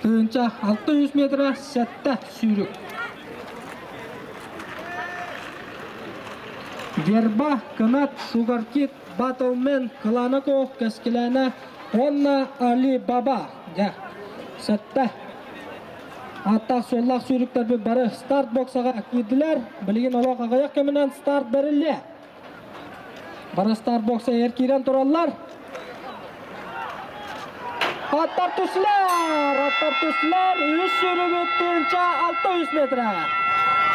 1600 метра сэттэ сүүрүк. Верба, Кынат, Шугаркит, Батлмен, Кыланако, Кэскилээнэ уонна Али Баба. Дьэ, сэттэ ааттаах-суоллаах сүүрүктэрбит бары старт боксаҕа киирдилэр. Билигин олох аҕыйах кэминэн старт бэриллиэ. Бары старт бокса эр киирэн тураллар. Аттар түслэр, аттар түслэр, үс сүүрүгүт тыынча 600 метра.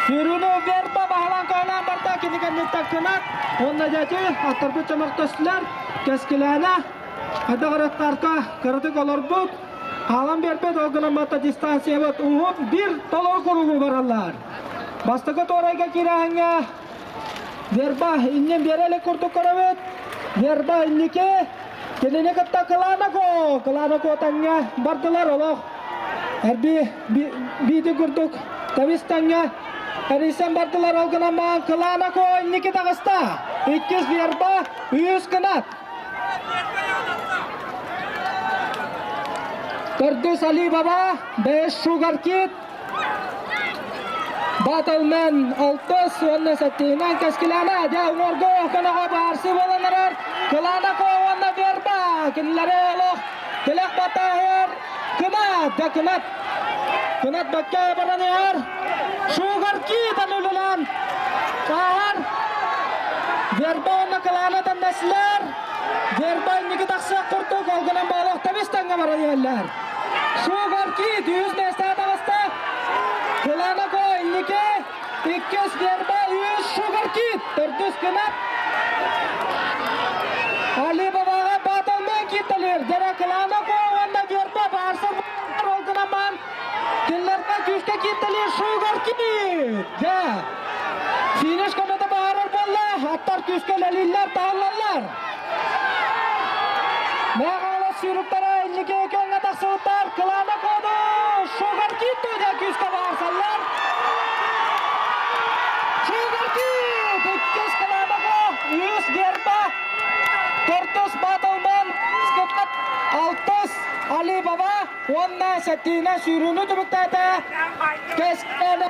Сүүрүүнү Верба баһылаан көһөлөөн барда, кини кэнниттэн кынат, уонна дьэти аттарбыт чөмөхтөстүлэр, кэскилээнэ, хайдах эрэ старка кыратык олорбут, хаалан биэрбит, ол гынан батта дистанциябыт уһун биир толору куругу бараллар. Бастакы туорайга киирээһиҥҥэ Верба иннин биэрэ илик курдук көрөбүт. Верба инники кинини кытта Кылаанако, Кылаанако тэҥҥэ бардылар олох. Эрби биити курдук тэбис тэҥҥэ эрийсэн бардылар ол гынан баан Кылаанако инники таҕыста. Иккис Верба, үс кынат. Төрдүс Али Баба, бэс Шугаркит, Батлмен алтыс уонна сэттиһинэн кэскилээнэ дьэ уҥуоргу көмөҕө баарсы буолан эрэр Кылаанако уонна Верба кинилэри олох тилэх баттааһыар Кынат дьэ Кынат Кынат бэккэ баран иһэр Шугарки үлэлээн ааһар Верба уонна Кылаана тэннэслэр Верба инники тахсыах курдук ол гынан баалах тэбис тэҥҥэ баран иһэллэр Шугарки үс миэстэҕэ таҕыста. Кылаанако инники, иккис Верба, үс Шугарки, төрдүс Кынат. Алибабаҕа Баталмен кииртэлиир. Дьэрэ Кылаанако уонна Верба баарсар ол гынан баан кинилэртэн күүскэ кииртэлиир Шугарки. Дьэ, финиш көмөтө баһарар буолла. Аттар күүскэ үлэлииллэр, таһыллаллар. Мэҕэ сүүрүктэрэ инники күөҥҥэ тахсыбыттар. Кылаана коду Шугаркит диэн күүскэ баарсаллар. Шугаркит иккис Кылаана Ко, үс Верба, төрдүс Батлман, алтыс Али Баба уонна сэттиинэ сүүрүүнү түмүктээтэ. Кэскилээнэ.